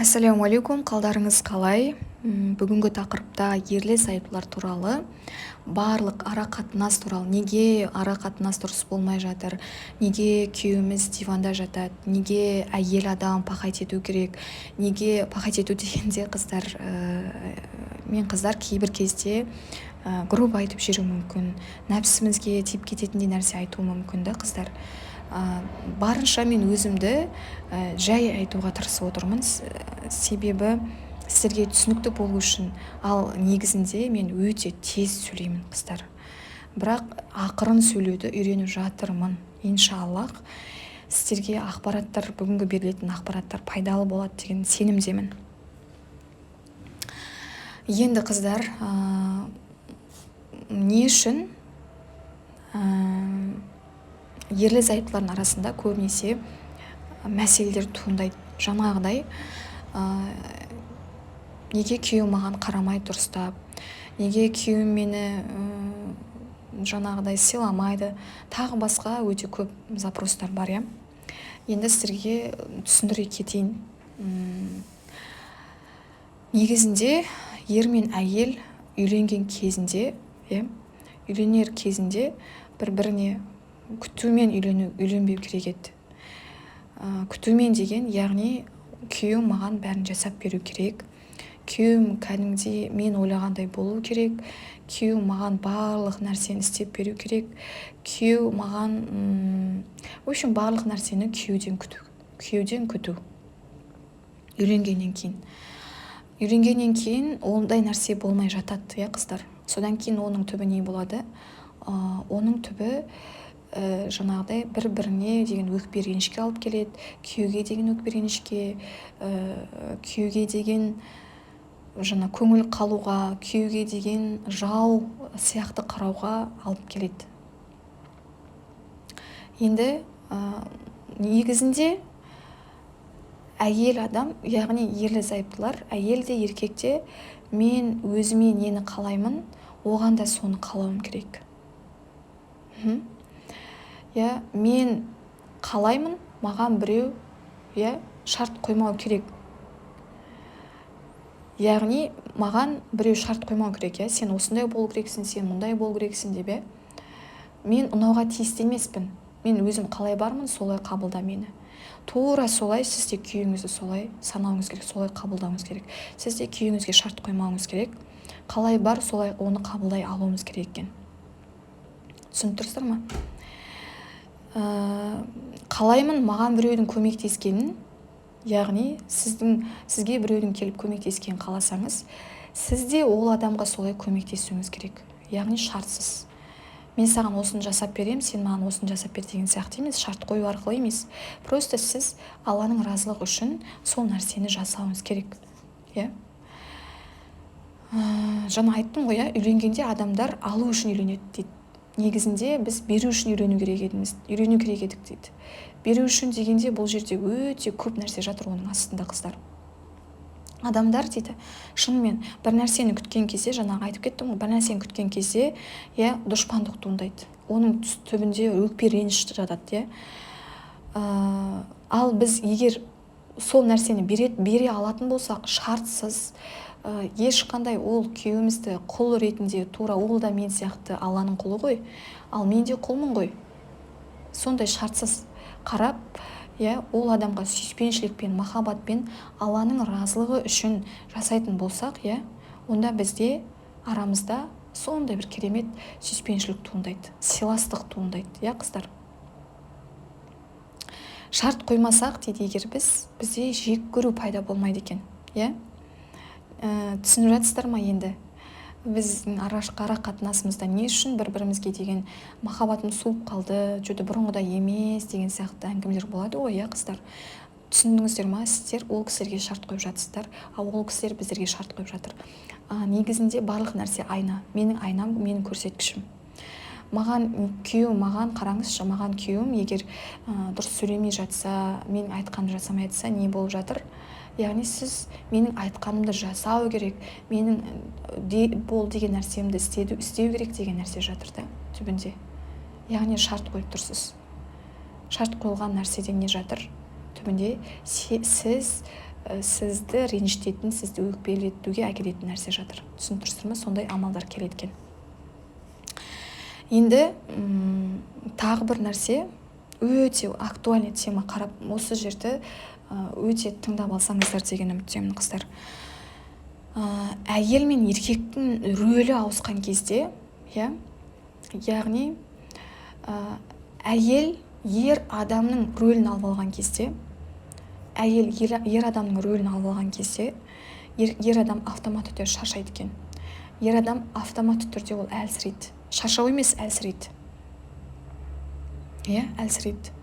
Ассалаумағалейкум, қалдарыңыз қалай? Бүгінгі тақырыпта ерлі зайыптылар туралы, барлық ара қатынас туралы, неге ара қатынас дұрыс болмай жатыр, неге күйеуіміз диванда жатады, неге әйел адам пахать ету керек, неге пахать ету дегенде қыздар мен қыздар кейбір кезде грубо айтып жіберуі мүмкін, нәпсімізге тиіп кететіндей нәрсе айтуы мүмкін да, қыздар. Барынша мен өзімді жай айтуға тырысып отырмын, себебі сіздерге түсінікті болу үшін. Ал негізінде мен өте тез сөйлеймін, қыздар, бірақ ақырын сөйлеуді үйреніп жатырмын. Иншаллах, сіздерге ақпараттар, бүгінгі берілетін ақпараттар пайдалы болады деген сенімдемін. Енді, қыздар, не үшін ерлі зайыптылардың арасында көбінесе мәселелер туындайды? Жаңағыдай, неге күйеуім маған қарамай дұрыстап, неге күйеуім мені жаңағыдай сыйламайды, тағы басқа өте көп запростар бар, иә. Енді сіздерге түсіндіре кетейін. Негізінде ер мен әйел үйленген кезінде, иә, үйленер кезінде бір біріне күтумен үйленбеу керек еді. Күтумен деген, яғни күйеуім маған бәрін жасап беру керек, күйеуім кәдімгідей мен ойлағандай болу керек, күйеуім маған барлық нәрсені істеп беру керек, күйеу маған, в общем, барлық нәрсені күйеуден күту, күйеуден күту. Үйленгеннен кейін ондай нәрсе болмай жатады, иә, қыздар. Содан кейін оның түбі не болады? Оның түбі жаңағыдай бір біріне деген өкпе ренішке алып келеді, күйеуге деген өкпе ренішке, күйеуге деген жаңа көңіл қалуға, күйеуге деген жау сияқты қарауға алып келеді. Енді негізінде әйел адам, яғни ерлі зайыптылар, әйел де, еркек те, мен өзіме нені қалаймын, оған да соны қалауым керек. Иә, мен қалаймын, маған біреу, иә, шарт қоймау керек. Яғни маған біреу шарт қоймау керек, иә, сен осындай болу керексің, сен мұндай болу керексің деп, иә. Мен ұнауға тиісті емеспін, мен өзім қалай бармын, солай қабылда мені. Тура солай сіз де күйеуіңізді солай санауыңыз керек, солай қабылдауыңыз керек. Сіз де күйеуіңізге шарт қоймауыңыз керек, қалай бар, солай оны қабылдай алуымыз керек екен. Түсініп тұрсыздар ма? Қалаймын маған біреудің көмектескенін, яғни сізге біреудің келіп көмектескенін қаласаңыз, сіз де ол адамға солай көмектесуіңіз керек. Яғни шартсыз, мен саған осыны жасап беремін, сен маған осыны жасап бер деген сияқты емес, шарт қою арқылы емес. Просто сіз Алланың разылығы үшін сол нәрсені жасауыңыз керек, иә. Жаңа айттым ғой, иә, үйленгенде адамдар алу үшін үйленеді дейді. Негізінде біз беру үшін үйлену керек едіміз, үйрену керек едік дейді. Беру үшін дегенде, бұл жерде өте көп нәрсе жатыр оның астында, қыздар. Адамдар дейді, шынымен бір нәрсені күткен кезде, жаңағы айтып кеттім ғой, бір нәрсені күткен кезде, иә, дұшпандық туындайды, оның түбінде өкпе реніш жатады, иә. Ал біз егер сол нәрсені бере алатын болсақ, шартсыз, ешқандай ол күйеуімізді құл ретінде, тура ол да мен сияқты Алланың құлы ғой, ал мен де құлмын ғой, сондай шартсыз қарап, иә, ол адамға сүйіспеншілікпен, махаббатпен, Алланың разылығы үшін жасайтын болсақ, иә, онда бізде арамызда сондай бір керемет сүйіспеншілік туындайды, сыйластық туындайды, иә, қыздар. Шарт қоймасақ дейді егер біз, бізде жек көру пайда болмайды екен, иә. Түсініп жатсыздар ма? Енді біздің ара қатынасымызда не үшін бір бірімізге деген махаббатымыз суып қалды, что-то бұрынғыдай емес деген сияқты әңгімелер болады ғой, иә, қыздар. Түсіндіңіздер ма? Сіздер ол кісілерге шарт қойып жатсыздар, ал ол кісілер біздерге шарт қойып жатыр. Негізінде барлық нәрсе айна. Менің айнам, менің көрсеткішім. Маған күйеуім, маған қараңызшы, маған күйеуім егер дұрыс сөйлемей жатса, менің айтқанымды жасамай жатса, не болып жатыр? Яғни сіз менің айтқанымды жасау керек, менің бол деген нәрсемді істеу керек деген нәрсе жатыр да түбінде. Яғни шарт қойып тұрсыз. Шарт қойылған нәрседе не жатыр түбінде? Сіз сізді ренжітетін, сізді өкпелетуге әкелетін нәрсе жатыр. Түсініп тұрсыздар ма? Сондай амалдар келеді екен. Енді тағы бір нәрсе, өте актуальный тема, қарап осы жерді өте тыңдап алсаңыздар деген үміттемін, қыздар. Әйел мен еркектің рөлі ауысқан кезде, иә, яғни әйел ер адамның рөлін алып алған кезде, әйел ер адамның рөлін алып алған кезде, ер адам автоматты түрде шаршайды екен. Ер адам автоматты түрде ол әлсірейді. Шаршау емес, әлсірейді. Иә, әлсірейді.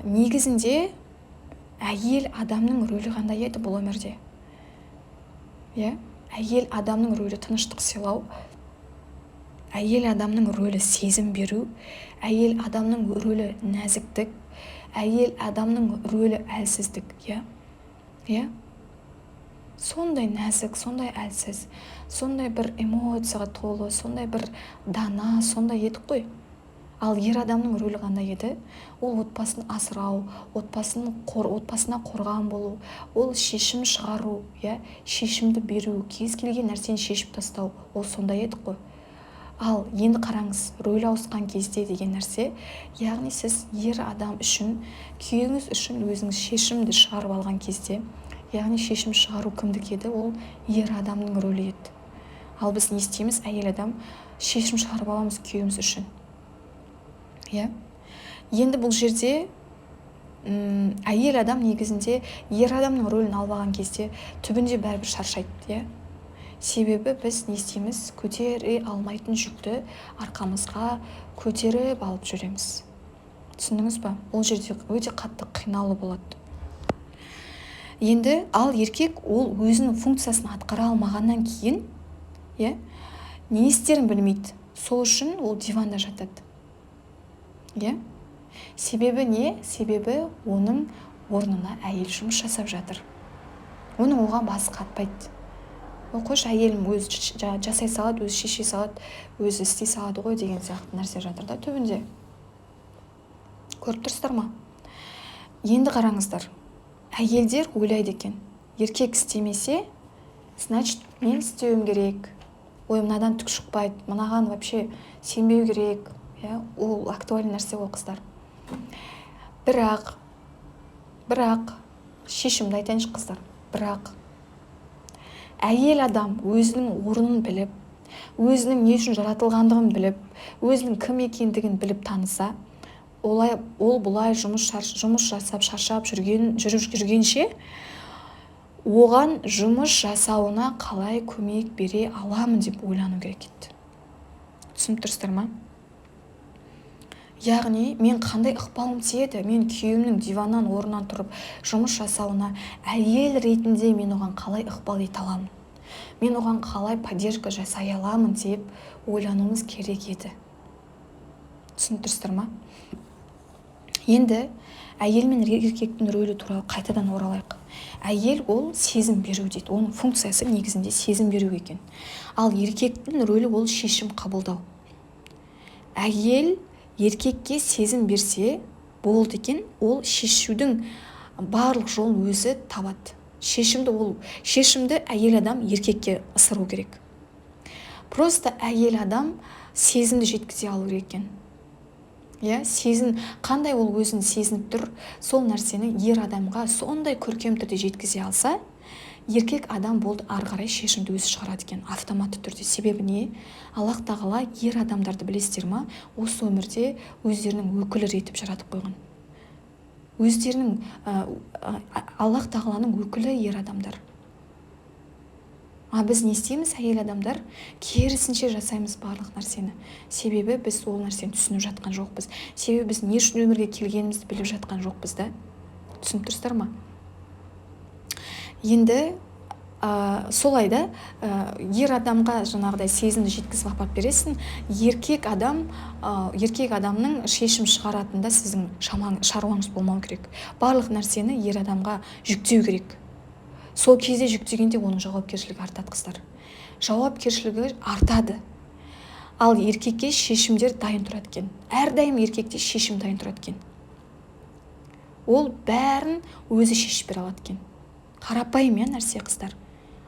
Негізінде әйел адамның рөлі қандай еді бұл өмірде? Иә, әйел адамның рөлі тыныштық сыйлау, әйел адамның рөлі сезім беру, әйел адамның рөлі нәзіктік, әйел адамның рөлі әлсіздік, иә? Иә? Сондай нәзік, сондай әлсіз, сондай бір эмоцияға толы, сондай бір дана, сондай едік қой. Ал ер адамның рөлі қандай еді? Ол отбасын асырау, отбасына қорған болу, ол шешім шығару, иә, шешімді беру, кез келген нәрсені шешіп тастау, ол сондай едік қой. Ал енді қараңыз, рөл ауысқан кезде деген нәрсе, яғни сіз ер адам үшін, күйеуіңіз үшін өзіңіз шешімді шығарып алған кезде, яғни шешім шығару кімдікі еді? Ол ер адамның рөлі еді. Ал біз не істейміз? Әйел адам шешім шығарып аламыз күйеуіміз үшін. Иә? Енді бұл жерде әйел адам негізінде ер адамның рөлін алып алған кезде түбінде бәрібір шаршайды, иә? Себебі біз не істейміз? Көтере алмайтын жүкті арқамызға көтеріп алып жүреміз. Түсіндіңіз ба? Ол жерде өте қатты қиналу болады. Енді ал еркек ол өзінің функциясын атқара алмағаннан кейін, иә, не істерін білмейді. Сол үшін ол диванда жатады. Иә? Себебі не? Себебі оның орнына әйел жұмыс жасап жатыр. Оның оған басы қатпайды. Ол қойшы, әйелім өзі жасай салады, өзі шеше салады, өзі істей салады ғой деген сияқты нәрсе жатыр да түбінде. Көріп тұрсыздар ма? Енді қараңыздар, әйелдер ойлайды екен, еркек істемесе, значит, мен істеуім керек. Ой, мынадан түк шықпайды, мынаған вообще сенбеу керек. Иә, ол актуальный нәрсе ғой, қыздар. Бірақ шешімді айтайыншы, қыздар. Бірақ әйел адам өзінің орнын біліп, өзінің не үшін жаратылғандығын біліп, өзінің кім екендігін біліп таныса, олай, ол бұлай жұмыс жасап шаршап жүргенше, оған жұмыс жасауына қалай көмек бере аламын деп ойлану керек еді. Түсініп тұрсыздар ма? Яғни мен қандай ықпалым тиеді? Мен күйеуімнің диваннан орнынан тұрып жұмыс жасауына әйел ретінде мен оған қалай ықпал ете аламын? Мен оған қалай поддержка жасай аламын деп ойлануымыз керек еді. Түсініп тұрсыздар ма? Енді әйел мен еркектің рөлі туралы қайтадан оралайық. Әйел ол сезім беру дейді. Оның функциясы негізінде сезім беру екен. Ал еркектің рөлі ол шешім қабылдау. Әйел еркекке сезім берсе болды екен, ол шешудің барлық жолын өзі табады. Шешімді әйел адам еркекке ысыру керек. Просто әйел адам сезімді жеткізе алу керек екен. Иә, сезім қандай, ол өзін сезініп тұр, сол нәрсені ер адамға сондай көркем түрде жеткізе алса, еркек адам болды, ары қарай шешімді өзі шығарады екен автоматты түрде. Себебі не? Аллах тағала ер адамдарды, білесіздер ма, осы өмірде өздерінің өкілі етіп жаратып қойған. Өздерінің Аллах тағаланың өкілі ер адамдар. А біз не істейміз, әйел адамдар? Керісінше жасаймыз барлық нәрсені. Себебі біз ол нәрсені түсініп жатқан жоқпыз. Себебі біз не үшін өмірге келгенімізді біліп жатқан жоқпыз да. Түсініп тұрсыздар ма? Енді солай да, ер адамға жаңағыдай сезімді жеткізіп апарып бересің. Еркек адамның шешім шығаратында сіздің шаруаңыз болмау керек. Барлық нәрсені ер адамға жүктеу керек. Сол кезде жүктегенде оның жауапкершілігі артады, қыздар. Жауапкершілігі артады. Ал еркекке шешімдер дайын тұрады екен. Әрдайым еркекте шешім дайын тұрады екен. Ол бәрін өзі шешіп бере алады екен. Қарапайым, иә, нәрсе, қыздар.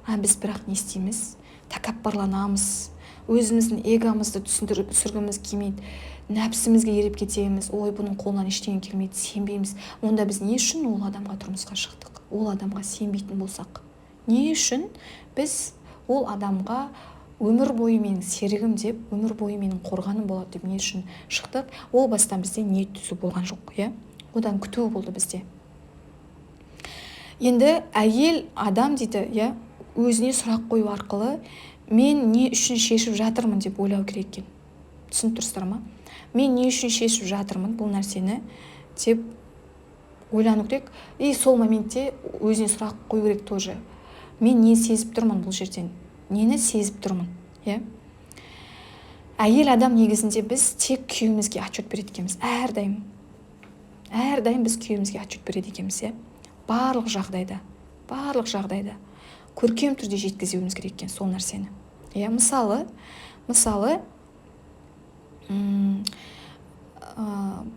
А біз бірақ не істейміз? Тәкаппарланамыз, өзіміздің эгомызды түсіндіріп түсіргіміз келмейді, нәпсімізге еріп кетеміз. Ой, бұның қолынан ештеңе келмейді, сенбейміз. Онда біз не үшін ол адамға тұрмысқа шықтық? Ол адамға сенбейтін болсақ, не үшін біз ол адамға өмір бойы менің серігім деп, өмір бойы менің қорғаным болады деп не үшін шықтық? Ол бастан бізде ниет түзу болған жоқ, иә, одан күту болды бізде. Енді әйел адам дейді, иә, өзіне сұрақ қою арқылы мен не үшін шешіп жатырмын деп ойлау керек екен. Түсініп тұрсыздар ма? Мен не үшін шешіп жатырмын бұл нәрсені деп ойлану керек. И сол моментте өзіне сұрақ қою керек тоже: мен не сезіп тұрмын бұл жерден, нені сезіп тұрмын, иә? Әйел адам негізінде біз тек күйеуімізге отчет береді екенбіз әрдайым. Әрдайым біз күйеуімізге отчет береді екенбіз, иә. Барлық жағдайда, барлық жағдайда көркем түрде жеткізуіміз керек екен сол нәрсені, иә. Мысалы,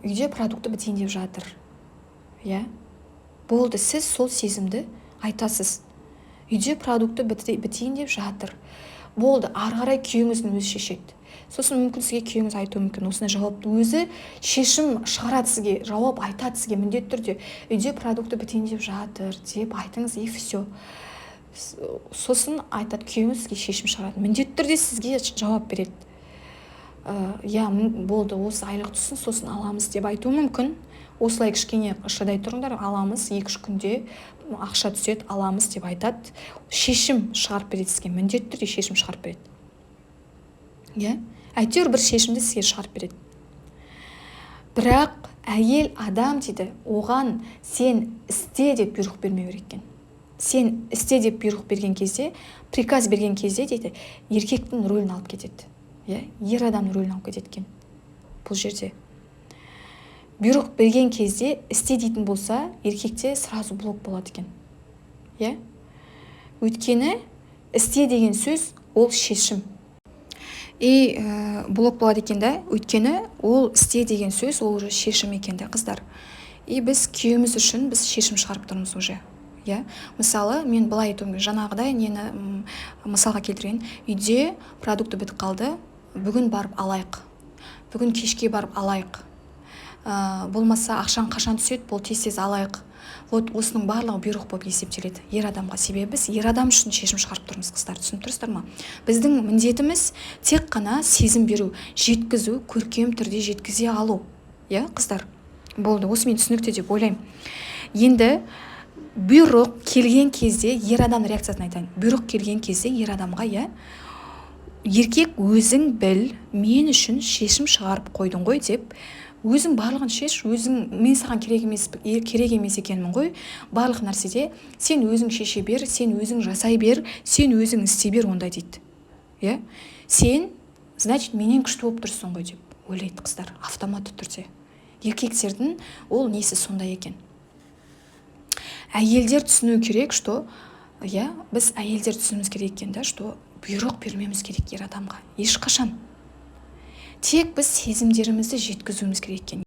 үйде продукты бітейін деп жатыр, иә, болды. Сіз сол сезімді айтасыз: үйде продукты бітейін деп жатыр. Болды, ары қарай күйеуіңіздің өзі шешеді. Сосын мүмкін сізге күйеуіңіз айтуы мүмкін осындай жауапты, өзі шешім шығарады сізге, жауап айтады сізге міндетті түрде. Үйде продукты бітейін деп жатыр деп айтыңыз, и все. Сосын айтады, күйеуіңіз сізге шешім шығарады, міндетті түрде сізге жауап береді. Иә, болды, осы айлық түссін, сосын аламыз деп айтуы мүмкін. Осылай кішкене шыдай тұрыңдар, аламыз, 2-3 күнде ақша түседі, аламыз деп айтады. Шешім шығарып береді сізге, міндетті түрде шешім шығарып береді, иә. Әйтеуір бір шешімді сізге шығарып береді. Бірақ әйел адам дейді, оған сен істе деп бұйрық бермеу керек екен. Сен істе деп бұйрық берген кезде, приказ берген кезде дейді, еркектің рөлін алып кетеді, иә, ер адамның рөлін алып кетеді екен. Бұл жерде бұйрық берген кезде, істе дейтін болса, еркекте сразу блок болады екен, иә. Өйткені істе деген сөз ол шешім. И блок болады екен да, өйткені ол істе деген сөз ол уже шешім екен да, қыздар. И біз күйеуіміз үшін біз шешім шығарып тұрмыз уже, иә. Мысалы, мен былай айтуым, жаңағыдай нені мысалға келтірейін: үйде продукты бітіп қалды, бүгін барып алайық, бүгін кешке барып алайық, болмаса ақшаң қашан түседі, бол, тез тез алайық. Вот осының барлығы бұйрық болып есептеледі ер адамға, себебі біз ер адам үшін шешім шығарып тұрмыз, қыздар. Түсініп тұрсыздар ма? Біздің міндетіміз тек қана сезім беру, жеткізу, көркем түрде жеткізе алу, иә, қыздар. Болды, осымен түсінікті деп ойлаймын. Енді бұйрық келген кезде ер адам реакциясын айтайын. Бұйрық келген кезде ер адамға, иә, еркек өзің біл, мен үшін шешім шығарып қойдың ғой деп, өзің барлығын шеш, өзің, мен саған керек емес, керек емес екенмін ғой. Барлық нәрседе сен өзің шеше бер, сен өзің жасай бер, сен өзің істей бер онда дейді, иә. Сен, значит, менен күшті болып тұрсың ғой деп ойлайды, қыздар, автоматты түрде. Еркектердің ол несі сондай екен. Әйелдер түсіну керек, что, иә, біз әйелдер түсінуіміз керек екен да, что бұйрық бермеуіміз керек ер адамға ешқашан. Тек біз сезімдерімізді жеткізуіміз керек екен.